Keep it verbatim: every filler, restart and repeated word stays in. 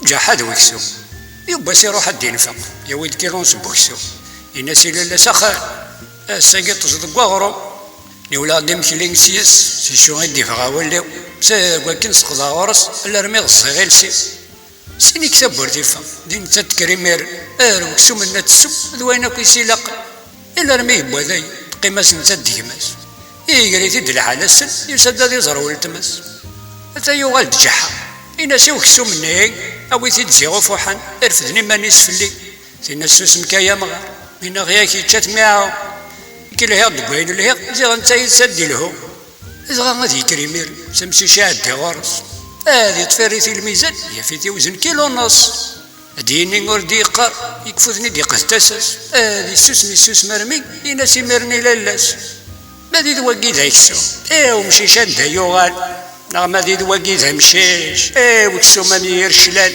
Ǧaḥa d weksum. Yiwwas iruḥ ad d-infeq, yawi-d kilons n weksum. Yenna-s i lalla-s: "Axxam, ass-agi ṭṭeẓ deg weɣrum." Niwleɣ-d imekli s yes, s acu i d-iffeɣ wawal-iw. Seg wakken seqḍeɣ ɣur-s alarmi ɣeẓẓiɣ iles-iw. Sin-ik tawwurt iffeɣ, d netta d-tekker imir, ar weksum-nni ad tessum, d wayen akk i s-ilaqen. Alarmi yewwa dayen, teqqim-as netta d gma-s. Iger-it-id lḥal ass-n, yusa-d ad iẓer weltma-s. Ata yuɣal-d Ǧaḥa. Yenna-s i weksum-nni: "Awi-t-id ziɣ ufuḥan, irfed iman-is fell-i." Tinna: "Susem kan ay amɣar, mi neɣ yak yečča-t miɛu. Nekk lhiɣ deg wayen lhiɣ, ziɣ netta yid-s ad d-ilhu." Dɣa ad yekker imir, s amcic iɛeddi ɣur-s. Ad iṭṭef irrit i lmizan, yaf-it iwzen kilu nneṣ. Ad d-yini ur d-yeqqar, yekfuten i d-yeqqed tasa-s. Ad yessusem, yessusem armi, yenna-s imiren i lalla-s: "Ma d wagi d aksum, i umcic anda yuɣal? Neɣ ma d wagi d amcic, i weksum am yir cclal?"